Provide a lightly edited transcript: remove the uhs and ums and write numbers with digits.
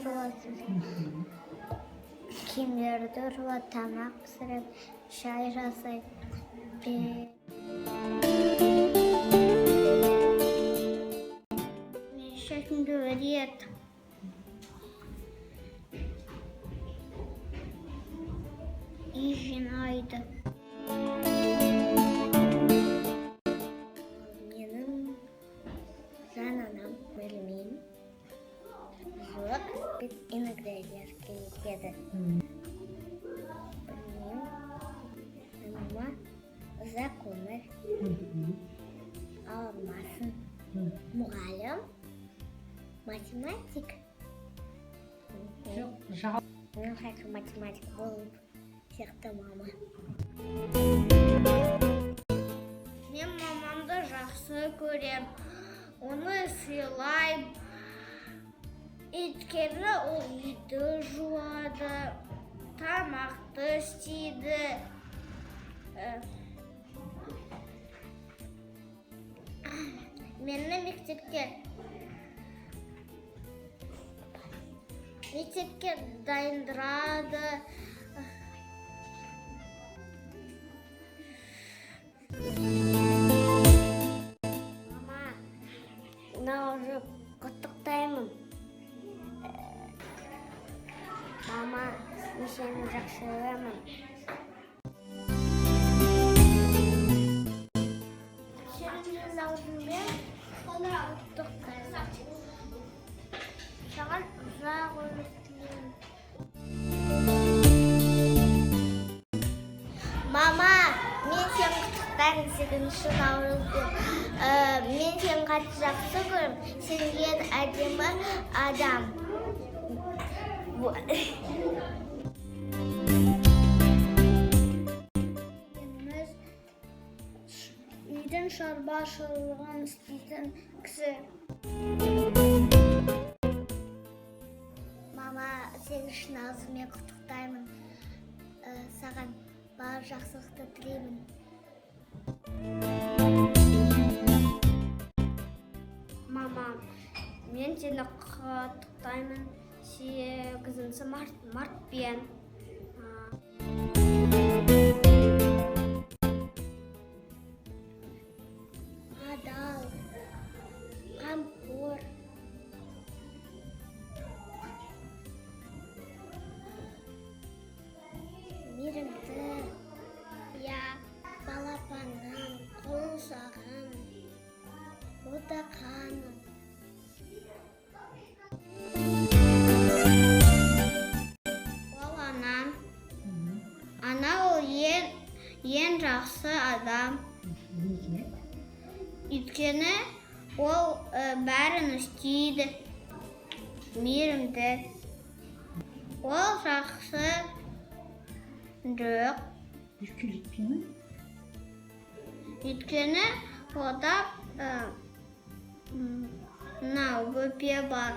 Жуады, киімдерді жуады, тамақ пісіреді, шай жасайды. Менің шашымды өреді. Үй жинайды. Менің жан анам білмеймін. Жоқ, иногда еркелетеді. Білмеймін. Анама ұзақ өмір, ауырмасын. Мұғалім, математик. Жоқ, жал. Мен хочу математик болып сияқты мама. Мен мамамды жақсы көрем. Оны сыйлаймын. Өйткені ол үйді жуады, тамақты істейді. Мені мектепке дайындырады. Мама, Наурыз құттықтаймын. Мама, мен сені жақсы көремін. Сені Наурызбен құттықтаймын. Саған ұзақ өмір тілеймін. Мама, мен сені құттықтаймын 8 наурызбен. Мен сені қатты жақсы көремін. Сен ең әдемі адам. Дегеніміз үйдің шаруашылығын істейтін кісі. Мама, 8 наурызбен құттықтаймын. Саған бар жақсылықты тілеймін. Мама, мен сені құттықтаймын 8 мартпен. Адал, қамқор, мейірімді, иә, балапаным, құлыншағым, ботақаным. Ол анам. Ана ол ең жақсы адам. Неге? Өйткені ол бәрін істейді. Мейірімді. Ол жақсы жоқ. Еркелетпей ме? Өйткені онда мынау бөпе бар.